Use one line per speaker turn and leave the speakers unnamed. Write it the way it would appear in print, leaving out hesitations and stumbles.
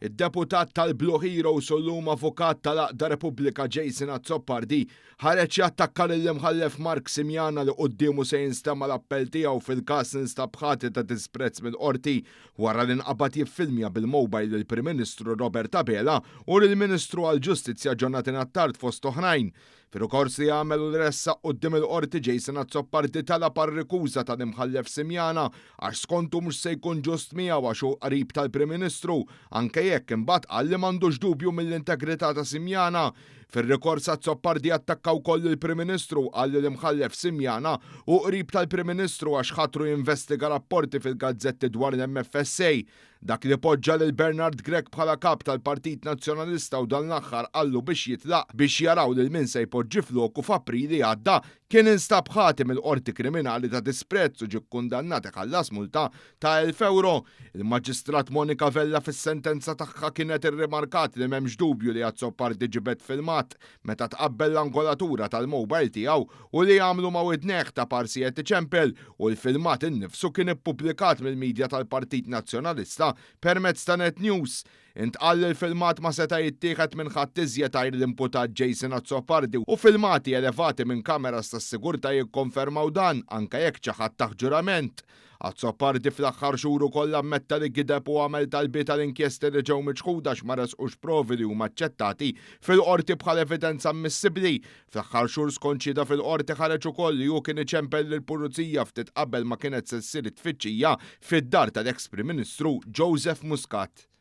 Id-deputat tal-Blue Heroes u llum avukat tal-Għaqda Repubblika Jason Azzopardi ħareġ jattakka lill-Imħallef Mark Simiana li quddiemu se jinstema' l-appell tiegħu fil-każ li nstab ħati ta' disprezz mill-Qorti wara li nqabad jiffilmja bil-mobile lill-Prim Ministru Robert Abela u lill-Ministru għall-Ġustizzja Jonathan Attard fost oħrajn. Fir-rikors li għamel u li ressaq quddiem il-Qorti Jason Azzopardi talab għar-rikuża tal-Imħallef Simiana għax skontu mhux se jkun ġust miegħu għax hu qrib tal-Prim Ministru, anke jekk imbagħad qal li m'għandux dubju mill-integrità ta' Simiana. Fir-rikors Azzopardi attakka wkoll lill-Prim Ministru u qal li l-Imħallef Simiana hu qrib tal-Prim Ministru għax ħatru jinvestiga rapporti fil-gazzetti dwar l-MFSA. Dak li poġġa lil Bernard Grech bħala Kap tal-Partit Nazzjonalista u dan l-aħħar qallu biex jitlaq biex jaraw lil min se jpoġġi floku f'April li għadda, kien instab ħati mill-Qorti Kriminali ta' disprezz u ġie kkundannat iħallas multa ta' 1,000 ewro. Il-Maġistrat Monica Vella fis-sentenza tagħha kienet irrimarkat li m'hemmx dubju li Azzopardi ġibed filmat meta tqabbel l-angolatura tal-mobile tiegħu u li għamlu ma' widnejh ta' parsi qed iċempel u l-filmat innifsu kien ippubblikat mill-media tal-Partit Nazzjonalista permezz ta' Net News. Intqal li l-filmat ma seta' jittieħed minn ħadd iżjed għajr l-imputat Jason Azzopardi u filmati elevati minn kameras tas-sigurtà jikkonfermaw dan anke jekk ċaħad taħt ġurament. Azzopardi fl-aħħar xhur ukoll ammetta li gideb u għamel talbiet għal inkjesti li ġew miċħuda għax ma ressqux provi li huma aċċettati fil-Qorti bħala evidenza ammissibbli. Fl-aħħar xhur skont xhieda fil-Qorti ħareġ ukoll li hu kien iċempel lill-Pulizija ftit qabel ma kienet se ssir it-tfittxija fid-dar tal-eks Prim Ministru Joseph Muscat.